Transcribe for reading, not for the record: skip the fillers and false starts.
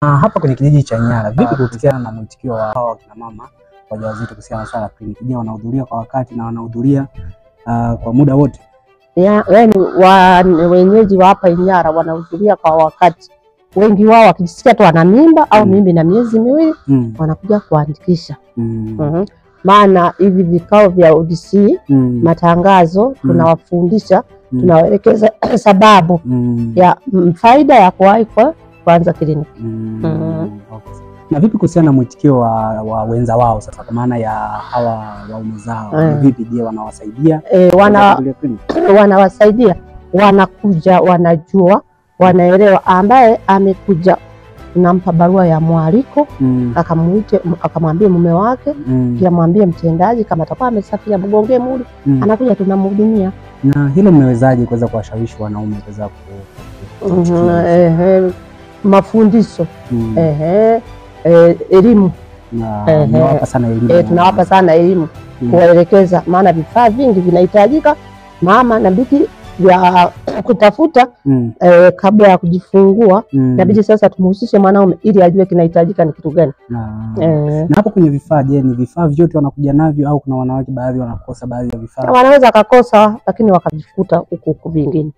Hapa kwenye kijiji cha Inyala, vipi kuhusiana na mwitikio wa hawa kina mama wajawazito kuhusiana na swala la kliniki? Je, wanahudhuria kwa wakati na wanahudhuria kwa muda wote? Yaani wenyeji wa hapa Inyala wanahudhuria kwa wakati. Wengi wao wakijisikia tu wana mimba au mimba na miezi miwili wanakuja kuandikisha. Maana hivi vikao vya ODC matangazo tunawafundisha, tunawaelekeza sababu ya faida ya kuwahi kwa kuanza kliniki. Okay. Na vipi kuhusiana na mwitikio wa wenza wao sasa, kwa maana ya hawa waume zao, vipi? Je, wanawasaidia? Wanawasaidia, wanakuja, wanajua, wanaelewa. Ambaye amekuja tunampa barua ya mwaliko, akamuite, akamwambie mume wake, pia mwambie mtendaji kama atakuwa amesafiri amgongee muri, anakuja tunamhudumia. Na hilo mmewezaje kuweza kuwashawishi wanaume kuweza mafundisho, elimu. Tunawapa sana elimu. Tunawapa sana elimu, kuwaelekeza, maana vifaa vingi vinahitajika mama na biki vya kutafuta kabla ya kujifungua. Inabidi sasa tumhusishe mwanaume ili ajue kinahitajika ni kitu gani. Na hapo kwenye vifaa, je, ni vifaa vyote wanakuja navyo au kuna wanawake baadhi wanakosa baadhi ya vifaa? Wanaweza kakosa, lakini wakavikuta huko huko vingine.